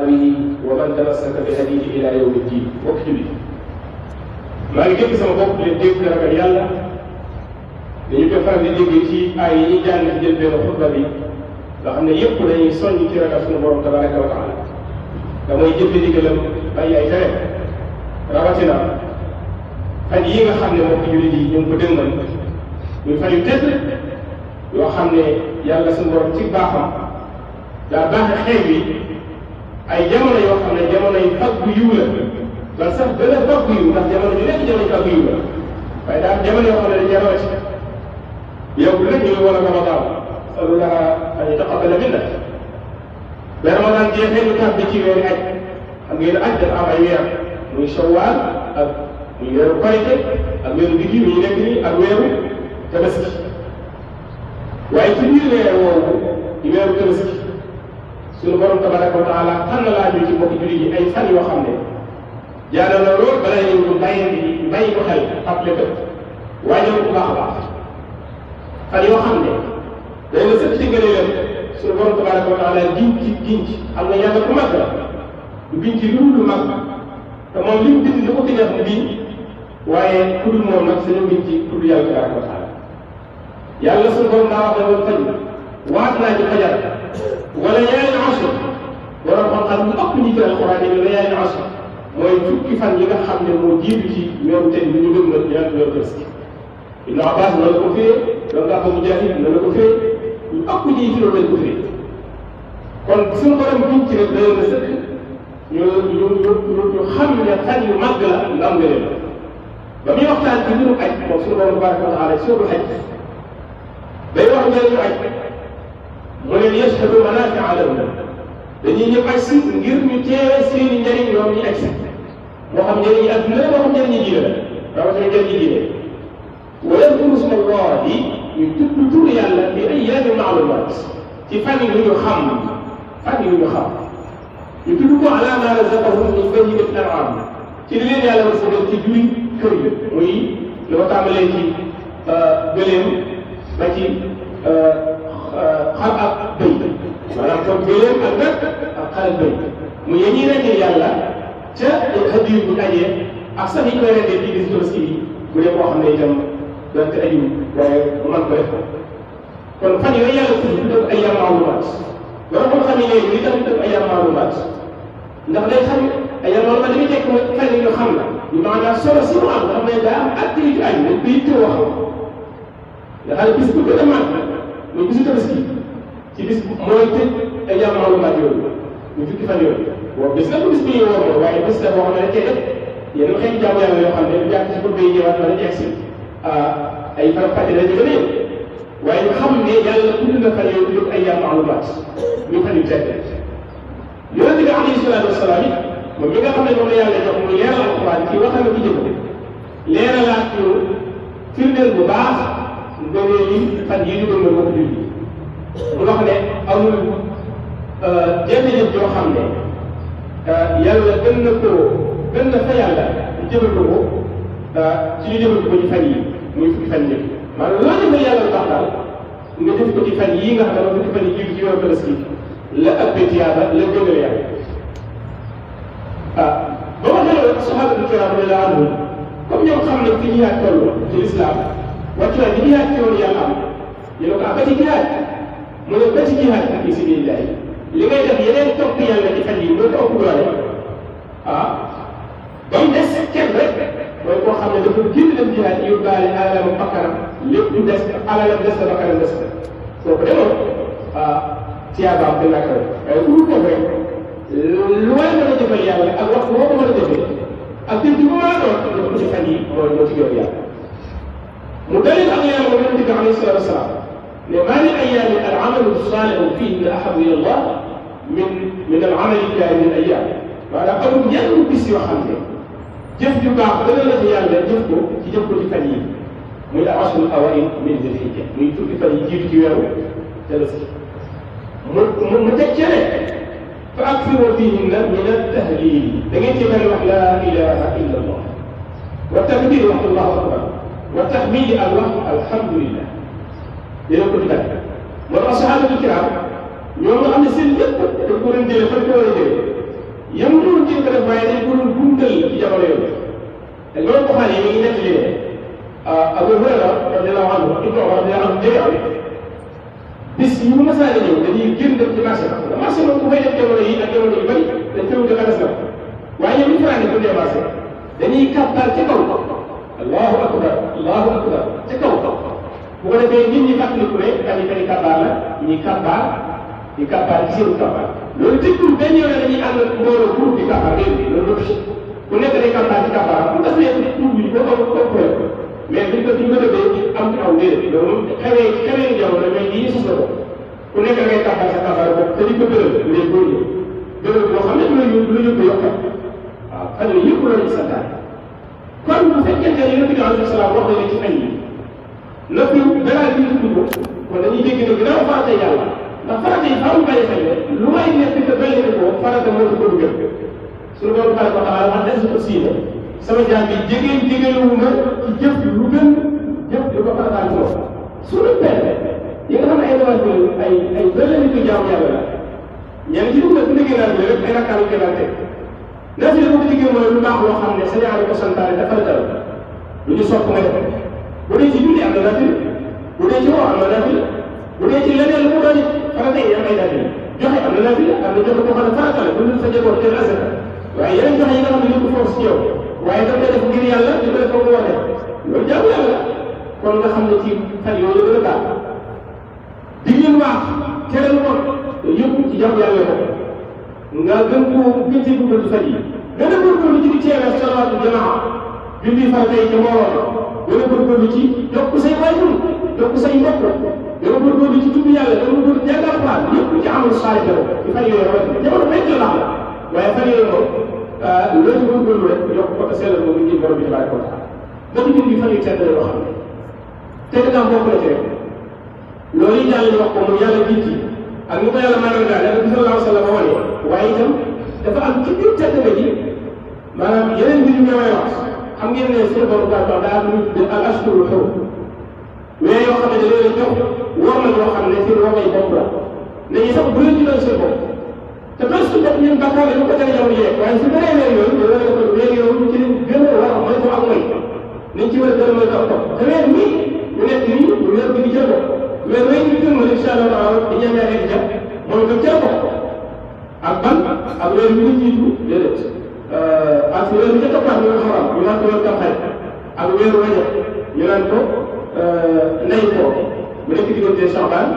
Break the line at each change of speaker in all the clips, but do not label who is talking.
ومن تمسك بهديه الى يوم الدين واكتب maa ngi dégg sama bopp leen dégg ragal yàlla dañu koy faral di dégg ci ay yi ñuy jàng ci jël benn xutba bi nga xam ne yëpp dañuy soññ ci ragal suñu borom tabaraka wa taala da mooy jëfe ndigalam bàyyi ay tere rawatina fan yi nga xam ne moom ci jullit yi ñu ngi ko dëngal muy fan yu tedd yoo xam ne yàlla suñu borom ci baaxam daa baaxe xeet bi ay jamono yoo xam ne jamono yi faggu yiw la wala sax gën a faggu yiw ndax jamono ju nekk jamono faggu yiw la waaye daa am jamono yoo xam ne dañuy rawati yow bu nekk ñu ngi war a Ramadan sallallahu an yataqabbala minna ba Ramadan jeexee ñu tàbbi ci weeru aj xam ngeen aj dafa am ay weer muy Shawwal ak muy weeru Korite ak weeru diggi mi ñu nekk nii ak weeru Tabaski waaye ci biir weer woowu di weeru Tabaski suñu borom tabaraka wa taala xam na laa ñu ci mbokki jullit yi ay fan yoo xam ne jaadoo na lool balaa ñu bàyyi ko xel fàttali ko waajal ko baax a baax fan yoo xam ne day na sëkk ci ngëneelam suñu borom tabaraka wa taala giñ ci xam nga yàlla ku mag la du giñ ci lu mag te moom li mu bind lu ko ci neex mu giñ waaye ku dul moom nag sañu giñ ci tudd yàlla tabaraka wa taala yàlla suñu borom daa wax ne woon faj waat naa ci fajar wala layaalin ashr borom xam-xam lu ëpp ñi ci alxuraan yi layaalin ashr mooy fukki fan yi nga xam ne moo jiitu ci weeru tey bi ñu gëm nag ñaata weeru Tabaski Ibnu Abbas noonu la ko firee donc Abu Mujahid noonu la ko firee lu ëpp ñi ci loolu lañ ko firee kon suñu borom biñ ci rek dayoon na sëkk ñu xam ne fan yu màgg la nga am nga leen ba muy waxtaan ci mbirum aj moom suñu borom tabaraka wa taala sóobu aj day wax njëriñu aj mu ne yashhadu manaafi'a lahum dañuy ñëw aj si ngir ñu teewe seeni njëriñ ñoom ñu aj si moo xam njëriñ yi adduna moo xam njëriñ yi diine la rawatina njëriñ yi diine wa yadkuru isma Allahi ñu tudd tur yàlla fi ayyaamin ma'luumaat ci fan yu ñu xam ñu tudd ko ala maa razaqahum min bahiimati al-an'aam ci li leen yàlla wërsëgal ci juri kër yi muy li ko tàmbalee ci gëléem ba ci xar ak bëy maanaam kon gëléem ak nag ak xar ak bëy mu yéen ñi rendee yàlla ca hadiyu bu ajee ak sax yi koy rendee ci bis Tabaski bi bu dee koo xam ne itam donte ajiw waaye mu mën ko def kon fan yooyu yàlla tudd def ay ayyaam ma'luumaat loolu moo xam ne léegi li tax ñu def ay ayyaam ma'luumaat ndax day xam ayyaam ma'luumaat dañuy tekk fan yi ñu xam la ñu maanaam solo si mu am nga xam ne daa am activité aju dañ koy yittewoo xam nga xam ne bis bu gën a màgg muy bisu Tabaski ci bis mooy tëj ay ayyaam ma'luumaat yooyu ñu fukki fan yooyu boobu bis nag bis bi ñuy woo waaye bis la boo xam ne dañ cee def yenn xeeti jaamu yàlla yoo xam ne du jàpp ci xutba yi ñëwaat wala jeex si ay faram fàcce dañu gën a yëg waaye ñu xam ne yàlla tudd na fan yooyu tudd ay ayyaam ma'luumaat ñu fan yu tedd yonente bi alayhi salaatu wasalaam it moom mi nga xam ne moom la yàlla jox mu leeral alxuraan ci waxal na ci jëf leeralaat ñu firndeel bu baax ngëneel yi fan yi ñu doon na bokk julli mu wax ne amul jenn jëf joo xam ne yàlla gën na fa yàlla jëfal ko ci ñu jëfal ko ci fan yi muy fukki fan yëpp maanaam loo defal yàlla lu baax daal nga def ko ci fan yii nga xam ne fukki fan yi jiitu ci weeru Tabaski la ëppee tiyaaba la gënal yàlla ba ma xelal sahabatul kiram radiyallahu anhum comme ñoom xam ne fi jihaad toll ci lislaam wàccuwaay bi jihaad ci woon yàlla am ñu ne ko ba ci jihaad mu ne ba ci jihaad fi sabilillah li ngay def yeneen topp yàlla ci fan yi moo ko ëpp doole ba mu des kenn rek mooy koo xam ne dafa génn dem jihaad yóbbaale alalam bakkanam lépp du des alalam des na bakkanam des na soo ko demoon tiyaabaam dina ko waaye ku dul kooku rek lu waay mën a jëfal yàlla ak wax boo ko mën a jëfee ak jëf ji bu mën a doon dafa ci fan yi moo ci gën yàlla mu dalil ak yàlla moom yonente bi alayhi salaatu wasalaam ne maa min ayyaamin al amalu saalihu fiihinna ahabbu ila Allah min al amali kaani min ayyaam maanaam amul yenn bis yoo xam ne jëf ju baax dana la fi yàlla jëf ko ci fan yi muy al-ashrul awaa'il min Dil Hijja muy fukki fan yi jiitu ci weeru Tabaski mu teg ca ne fa akthiru fiihinna min at-tahliil da ngeen ci mel wax laa ilaaha illa Allah wa takbiir wax Allahu akbar wa tahmiid ak wax alhamdulillah dina ko ci def moo tax sahabatul kiram ñoo nga xam ne seen lépp dañ ko doon jëlee fan ko war a jëlee yam doon jéem a def waaye dañ ko doon dundal ci jamono yooyu te loolu Buxaari yi mi ngi nettali ne Abu Hurayra radiyallahu anhu Ibnu Umar radiyallahu anhu jege bis yu masaa di ñëw dañuy génn dem ci marché ba marché moom bu fay def jamono yi ak jamono yu bëri dañ koy wute xadas la waaye ñoom ñu faral di dundee marché dañuy kàbbaar ci kaw allahu akbar ci kaw bu ko defee nit ñi fàttaliku ne kani kàbbaar la ñuy kàbbaar di kàbbaar ci seenu kàbbaar loolu tëggul benn yoon dañuy ànd mbooloo pour di kàbbaar léegi loolu ku nekk day kàbbaar ci kàbbaar bu def lee tur bi boo ko mais biñ ko defee am aw déedéet loolu xewee jamono mais lii sos na ko ku nekk da ngay kàbbaar sa kàbbaar boobu te di ko bëral les góor ñi bëral boo xam ne lu yëpp yokkat waaw xam ne yëpp la ñu santaane kon bu fekkente ne yonent bi alayhi salaam wax na ci añ yi na fi balaa bi tudd ko kon dañuy dégg ne ginnaaw farata yàlla ndax farata yi faaw bàyyi xel ne lu may nekk te bàyyi ko farata moo ko dugal suñu borom taala ko taala wax des ko siine sama jaam bi jegelewu ma ci jëf lu gën jëf di ko farataal ci moom suñu benn yi nga xam ne ay nawafil ay bële nit ko jaamu yàlla la ñenn ci dugg bu déggee naa bi rek ay rakkaam yu gënante naa fi dafa ko diggee mooy lu baax loo xam ne sa ñaari ko santaane dafa la dal lu ñu sopp nga def bu dee ci julli am na nafil bu dee ci woo am na nafil bu dee ci leneen lu mu doon farata yi am ay nafil joxe am na nafil am na joxe boo xam ne farata la bu dul sa jaboot jël asaka waaye yeneen joxe yi nga xam ne yëpp force ci yow waaye da ngay def ngir yàlla di ko def ko mu war def loolu jaamu yàlla kon nga xam ne ci fan yooyu gën a baax digle lu baax tere lu bon yëpp ci jaamu yàlla ko nga gën ci dugal fan yi gën a góorgóorlu ci di teewee salaatu jamaa julli farata yi ca mbooloo gën a góorgóorlu ci yokk say waajur yokk say mbokk gën a góorgóorlu ci tudd yàlla gën a góorgóorlu jàng alxuraan yëpp ci amul saay dara ci fan yooyu rawatina jamono nekk la baax la waaye fan yooyu moom loolu ci góorgóorlu rek yokk ko te seelal moom ngi borom bi tabaaraka wa taala ba ci biir fan yu sedd yoo xam ne te dinaa bokk na ci rek loolu yi yàlla ñu wax ko moom yàlla jiit yi ak ñu ko yàlla maanaam daal dafa sallallahu alayhi wa sallam wane waaye itam dafa am ci biir tedd nga ji maanaam yeneen mbir yu may wax xam ngeen ne seen borom daa daa am lu ñu tuddee al ashhurul hurum mais yoo xam ne da leen jox war na loo xam ne seen war ngay bopp la dañuy sax bu leen ci doon seen bopp te doon suñu bopp ñun bàkkaar la ñu ko tere jamono yee waaye su bëree weer yooyu da leen ko weer yooyu ci lañ gën a war a mooy ko ak mooy nañ ci war a gën a mooy ko ak topp te weer nii ñu nekk nii ñu weer bi di jël ko weer weer ñu gën ma incha allah taala di ñaan yaa nekk ja mooy ko jël ko ak ban ak weer bi ñu jiitu déedéet ak weer bi ca toppaat ñu nga xaram ñu naan ko weer tamxarit ak weeru rajab ñu naan ko nay ko bu nekk diggante Shaabaan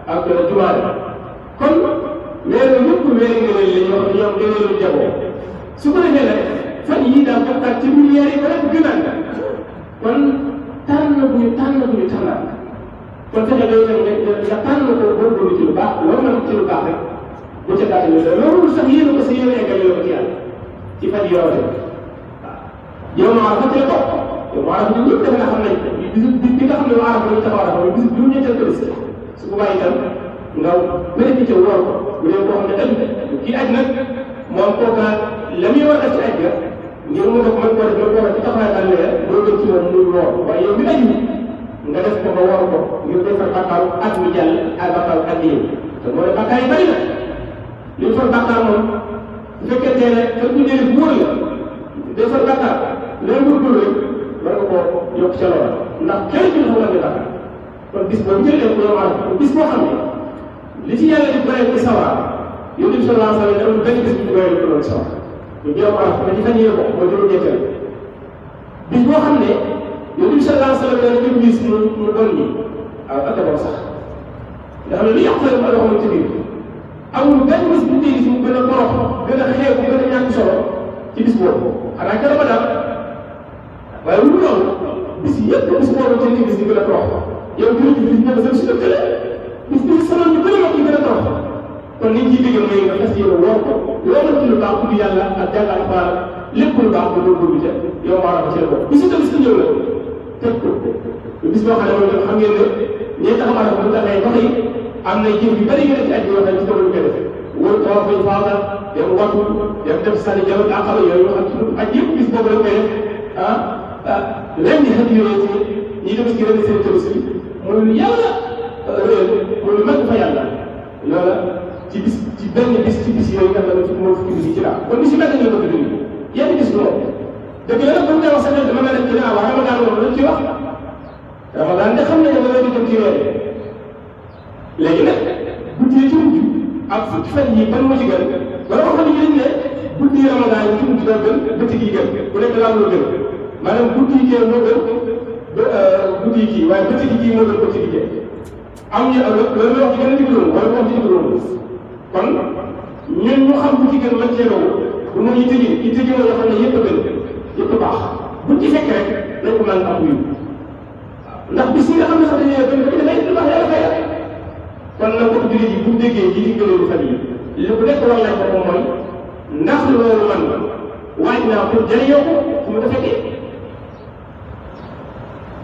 ak Jumaada kon weer yëpp weer yi nga leen la ñu wax ñoom dañoo jaboo su ko defee nag fan yii daal bokkaat ci milliards yi ba rek gënaan kon tànn bu ñu tànnaat kon fexe day nga tànn ko góorgóorlu ci lu baax loolu na ci lu baax rek bu ca gàtt ñu loolu sax yéen ko sa yéen eggal yoo ko ci yàlla ci fan yi rawate waaw yow ma arafa ci la bokk yow ma arafa ñun ñëpp defe naa xam nañ bi nga xam ne waa arafa lañu taxaw arafa mooy bis juróom-ñetteel ko bis su boobaa itam nga bénéficié woor ko bu dee koo xam ne tamit kii aj nag moom kooka la muy war a def ci aj ga ngir mu def mën koo def mën koo def ci taxawaay daal leer moo gën ci moom muy woor waaye yow bi aju nga def ko ba woor ko ngir defar bàkkaaru at mi jàll ak bàkkaaru at yi te moo ne bàkkaar yi bari na li mu far bàkkaar moom bu fekkente ne dañ ko jëlee bu wóor la defar bàkkaar loolu góorgóorlu rek war nga koo yokk ca loola ndax kenn ci dafa war ne bàkkaar kon bis boobu jëlee ko yow kon bis boo xam ne li ci yàlla di bëree ci sawar yonent bi sallallahu alayhi wa sallam amul benn bis bu ñu bëree ko doon sawar ñu jéem a wax ci fan yii ko mooy juróom-ñetteel bis boo xam ne yonent bi sallallahu alayhi wa sallam dañu gis mu bon ñi ak d'abord sax nga xam ne lu yàq la ma doxal ci biir amul benn bis bu ñu gis mu gën a torox gën a xeew gën a ñàkk solo ci bis boobu xanaa keroog ba daal waaye lu loolu bis yëpp bis boobu ci li gis di gën a torox yow juróomi bis ñëpp sa suñu tële bis bi sonal ñu bëri wax ñu gën a torox kon liñ ciy dégg mooy nga fas yéene woor ko loolu ci lu baax tudd yàlla ak jàng alxuraan lépp lu baax nga góorgóorlu ca yow maa rafet ci la bopp bis itam si ñëw la teg ko bis boo xam ne moom xam ngeen ne ñi taxaw a bu taxee dox yi am na jëf yu bëri yu ne ci aj yoo xam ne ci kaw lañ koy defee wër tawaaf fañ faata dem wattu dem def sànni jaww ak xale yooyu xam ci aj yëpp bis boobu lañ koy def ren di xet yooyu ci ñi dem ci ren seen tëbës bi mooy lu yàlla réer mooy lu mag fa yàlla loola ci bis ci benn bis ci bis yooyu nga xam ne mooy fukki bis yi ci laa kon bis yu mel ni nga bëgg a dund yenn bis du moom dëgg la nag bu ñu koy wax sa dama nga dem ci naa wax ramadan moom lañ ci wax ramadan de xam nañ ne dana di jëm ci weer léegi nag guddi yi ci mujj ak fukki fan yi ban moo ci gën wala wax nañu dañ ne guddi ramadan yi ci mujj doo gën bëccëg yi gën ku nekk laam loo gën maanaam guddi yi kii moo gën guddi yi kii waaye bëccëg yi kii moo gën bëccëg yi kii am ñu loolu wax ci gën a digaloon wala wax ci digaloon kon ñun ñu xam bu ci gën mën cee loolu bu mu yitte yoo xam ne yëpp a gën yëpp a baax buñ ci fekk rek nañ ko mën am wuyu ndax bis yi nga xam ne sax dañuy gën dafay lu baax yàlla fay kon nag mbokk jullit yi bu déggee ji di gënoonu fan yi li bu nekk war lañ ko moom mooy ndax loolu man waaj naa pour jëriñoo ko su ma ko fekkee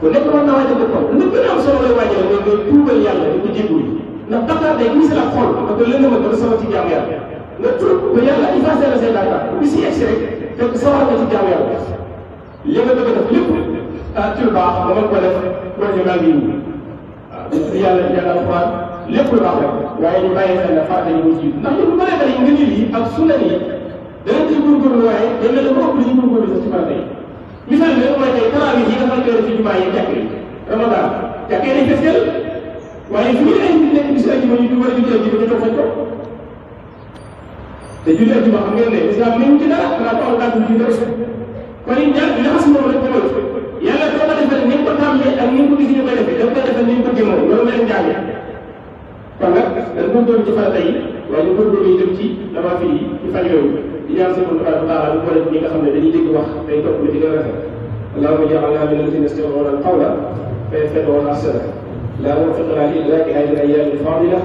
bu nekk war naa waajal boppam li gën a am solo lay waajal mooy ngay tuubal yàlla di ko jégalu ndax bakkaar day gis la xol parce que lëndëm dafa sama ci jaamu yàlla nga tuub ba yàlla effacé la say bakkaar bi si egsi rek fekk sawar nga ci jaamu yàlla li nga bëgg a def lépp ci lu baax nga mën ko def projet baa ngi nii waaw yàlla jàng alxuraan lépp lu baax rek waaye ñu bàyyi xel ne farata yi muy jiitu ndax ñun bu bëree bëri ngëneel yi ak sunna yi danañ ci góorgóorlu waaye dañ leen a ëpp li ñu góorgóorlu sax ci farata yi misaal bi mooy tey tarawih yi nga xamante ne ci jumaa yi jàkk yi ramadan jàkkee nañ festel waaye fi ñu ay nit nekk bisu ajuma ñu war a julli ajuma ñu toog fañ ko te julli ajuma xam ngeen ne islam mënuñ ci dara xanaa ko am tànk ci dara kon it ñaar ñaxas moom rek demal yàlla dafa ko defal ni nga ko tàmbalee ak ni nga ko gis ñu koy defee dafa koy defal ni nga ko gëmoo loolu mel njàng kon nag dañ góorgóorlu ci farata yi waaye ñu góorgóorlu itam ci nawaafil yi ci fan yooyu di ñaan seen tabaaraka wa taala bu ko def ñi nga xam ne dañuy dégg wax day topp li di gën a rafet allahumma ja'alna min alladhina yastami'una al-qawla fayattabi'una ahsana اللهم وفقنا لإدراك هذه الأيام الفاضلة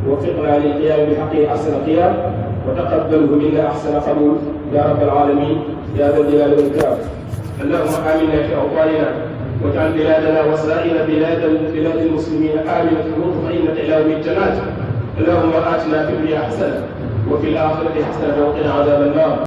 ووفقنا للقيام بحقه أحسن قيام وتقبله منا أحسن قبول يا رب العالمين يا ذا الجلال والإكرام اللهم آمنا في أوطاننا واجعل بلادنا وسائر بلاد المسلمين آمنة مطمئنة إلى يوم الجنات اللهم آتنا في الدنيا حسنة وفي الآخرة حسنة وقنا عذاب النار